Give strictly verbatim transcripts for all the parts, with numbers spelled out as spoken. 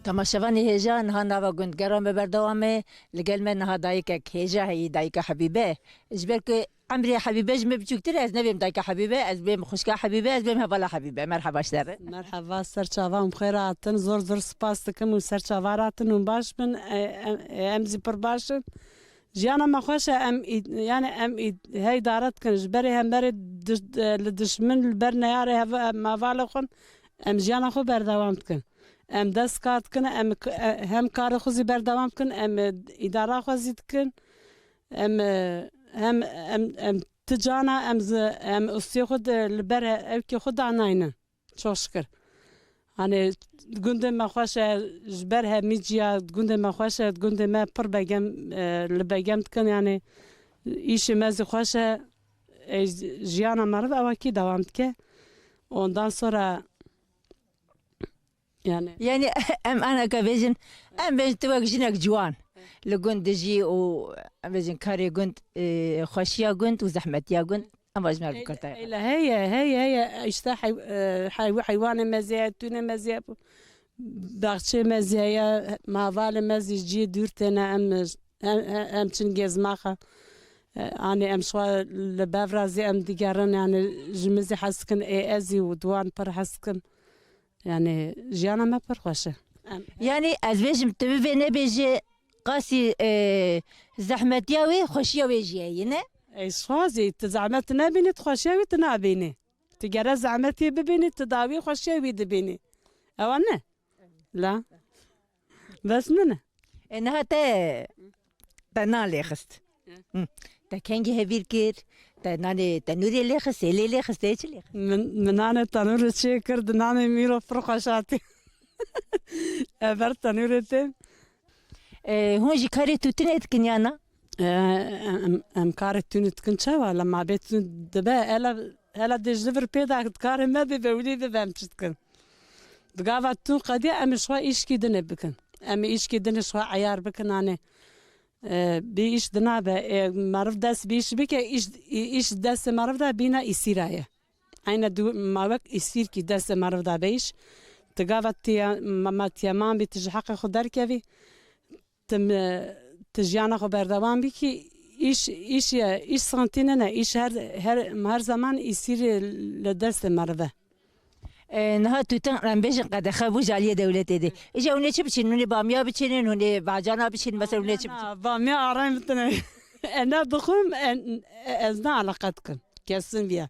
Temaşevanê hêja, niha nava gund gera me berdewam e. Li gel me niha dayikek hêja heyî, dayika Hebîbe. Ji ber ku emrê Hebîbe ji me biçûktir e, ez nebêm dayika Hebîbe, ez bêm xwişka Hebîbe, ez bêm hevala Hebîbe. Merheba ji te re. Merheba, ser çavan bi xêr hatin. Zor zor spas dikim û ser çavan hatin û baş bin. E, em, e, em zî pir baş in. Jiyana me xweş e, em î-, yani em î-, hey îdare dikin. Ji berê hemberê diş-, e, li dişmin, li ber neyarê hev-, em hevalê xwe, em jiyana xwe berdewam dikin. Em dest kar dikin, em k-, e, hem karê xwe zî berdewam dikin, em, e, îdara xwe zî dikin. Em, e, hem, em, em ti cana, em zi-, em ustiyê xwe di, li ber ewkê xwe danaynin. Çok şükür. Hani gundê me xweş e, ji ber hemî ciya gundê me xweş e, gundê me pir begem, e, li begem dikin, yani îşê me zî xweş e. E, jiyana meriv ewakî dewam dike. Ondan sonra Yani. Yani em aneke bêjin, em bêjin tu wek jinek ciwan. Li gund dijî û em bêjin karê gund, e, xweşiya gund û zehmetiya gund. Em ji me re bikirte. Eyle heye, heye, heye. İşte hey-, e, hey-, heywanê me zî heye, tûnê me zî heye, baxçê me zî heye, mavalê me zî cî dûr têne em, em, em çin gezmaxa. E, anê em şwa li bevra zî em digerin, yani ji min zî hez dikin, ê ez zî û diwan pir hez dikim. Yani jiyana me pir xweş e. Em Yani ez bêjim, tu bivê nebêjê, qasî, e, zehmetiya wê, xweşiya wê jî heye, ne? Ey, ji xwe zî, tu zehmet nebînî, tu xweşiya wî tu nabînî. Tu gere zehmetî bibînî, tu dawî xweşiya wî dibînî. Ewa ne? La. Bes min e. E, niha te, te nan lê xist. Hı. Te kengî hevîr kir? Te nanê tenûrê lê xist, sêlê lê xist, tê çi lê xist? Min, min nanê tenûrê çê kir, di nanê mîro pir xweş hatî. Ev ber tenûrê tê. E, hûn jî karê tûtinê dikin ya na? E, em, em karê tûnê dikin çawa? Lema bê tûn dibe, ela, ela dê ji vir pê de karê me bibe, wî bibe em çi dikin? Di gava tûn qediya em ê şwa îşkî dinê bikin. Em ê îşkî dinê şwa eyar bikin, anê. E, bê îş dinabe. E, meriv dest bi îş bike, îş, îş destê meriv de bîna îsîra ye. Eyne du, ma wek îsîrkî destê meriv de be îş. Di gava tiya, ma, ma tiya man bî, tu ji heqê xwe derkevî. Tim, e, tu jiyana xwe berdewam bikî, îş, îş ye, îş santî nene, îş her, her, her zaman îsîrê li destê meriv e. E, niha tu tin, em bêjin qedexe bû ji aliyê dewletê de. Îja hûn ê çi biçînin? Hûn ê bamiya biçînin, hûn ê bacana biçînin, mesela hûn ê çi biçînin? Na, bamiya arayên bitine. E, ne dixwim, e, e, ez ne eleqe dikim. Kesin viya.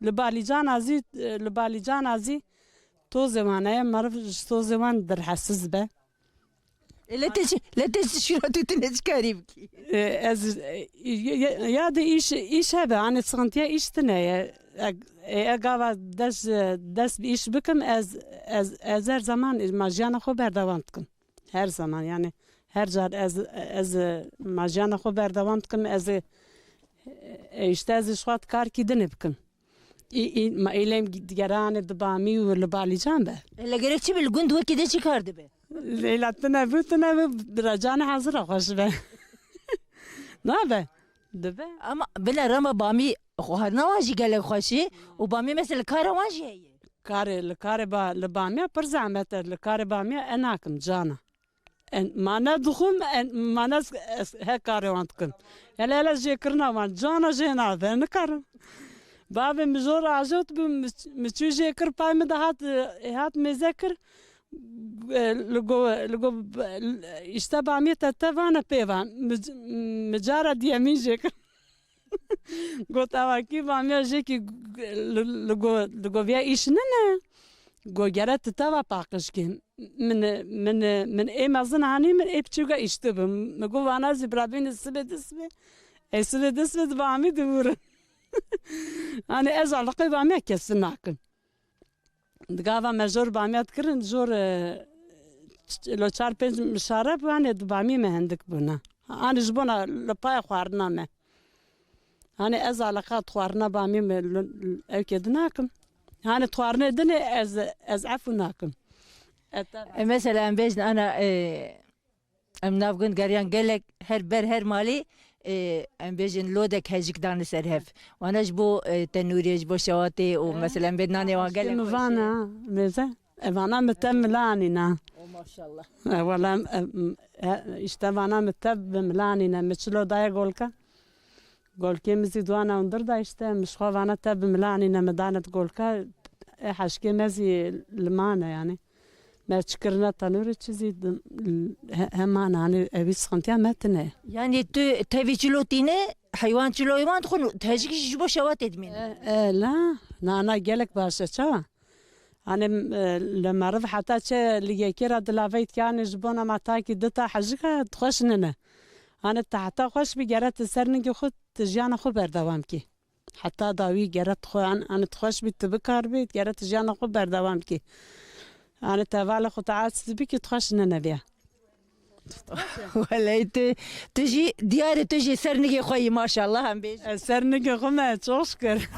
Li balîcana zî, li balîcana zî tozê wan heye, meriv ji tozê wan dirhesiz be. E, lê tê çi, lê tê çi şûna tu tine çi karî bikî? E, ez, e, ya, ya, ya de îş, îş hebe, hani sıkıntıya îş tine ye. E, e, e, gava dest, dest bi îş bikim, ez, ez, ez her zaman ma jiyana xwe berdewam dikim. Her zaman, yani her car ez, ez, e, ma jiyana xwe berdewam dikim, ez, e, e, işte ez şwat karkî dinê bikim. Î, î, ma îlem digeranê di bamî û li balîcan be. E, li gerek çi bi li gund wekî de çi kar dibe? Leyla tine bû, tine bû, bira canê hazira xweş be. Nabe? Dibe. Ama bila rama bamî xwarina wan jî gelek xweş e û bamî mesela kara wan jî heye. Karê, li karê ba, li bamiya pir zehmet e, li karê bamiya e nakim cana. En, ma ne dixwim, en, ma ne s-, es-, he karê wan dikim. Hele, hele jêkirina wan, cana jê nade, nikarim. Bavê min jor ajot bû, mi ç-, mi çû jê kir, pay min de hat, e, hat mêze kir. E, li go, li go, işte bamiyê te, te vane pê van. Mi c-, mi cara diyemîn jê kir. Got, "Ewa kî bamiya jê kî li, li go, li go viya îş nine." Go, "Gere tu teva paqij kî." Min, min, min ê mezin hanî min ê piçûka îştibim. Min got, "Vana zî bira bîne sibê di sibê." Ê sibê di sibê di bamî dibûrin. Hani ez eleqê bamiya kesin nakim. Di gava me jor bamiya dikirin, jor, e, ç-, lo çar pênc mişare bû, hani di bamî me hindik bûna. Hani ji bona li paya xwarina me. Hani ez eleqa xwarina bamî me lo, ewkê di nakim. Hani xwarinê dinê ez, ez efû nakim. E, te- E, mesela em bêjin ana, e, Em nav gund geriyan gelek her ber her malê, e, em bêjin lodek hejik dane ser hev. Wana ji bo, e, tenûrê, ji bo şewatê û mesela em bê nanê wan gelek Min xweş e. Vana, mêze. E, vana min te mila anîna. Maşallah. E, wela, em, em, e, işte vana mi tev bi milanîne, mi çilo daye golka. Golkê mi zî duana hundir da işte, mi ji xwe vana tev bi milanîne, mi dane di golka, e, heşkê me zî li mane yani. Me çi kirine tenûrê çi zî di-, he, hemana, hani evî sıkıntıya me tine. Yani tu tevî çilo tîne, heywan çiloyê wan dixwin û tejikî jî ji bo şewatê dimîne. E, e, la, nana gelek baş e, çawa? Hani, e, li meriv heta çi li yekê re dilaveyt ki, hani ji bona me takî du ta hejika xweş nine. Hani te heta xweş bî gere tu ser ningê xwe tu jiyana xwe berdewam kî. Heta dawî gere tu xwe, hani, hani tu xweş bî tu bikaribî gere tu jiyana xwe berdewam kî. Hani te vala xwe tu aciz bî ki tu xweş nine viya. Welê tu, tu jî diyarê tu jî ser nigê xwe yî maşallah em bêjin. Ez ser nigê xwe me, çok şükür.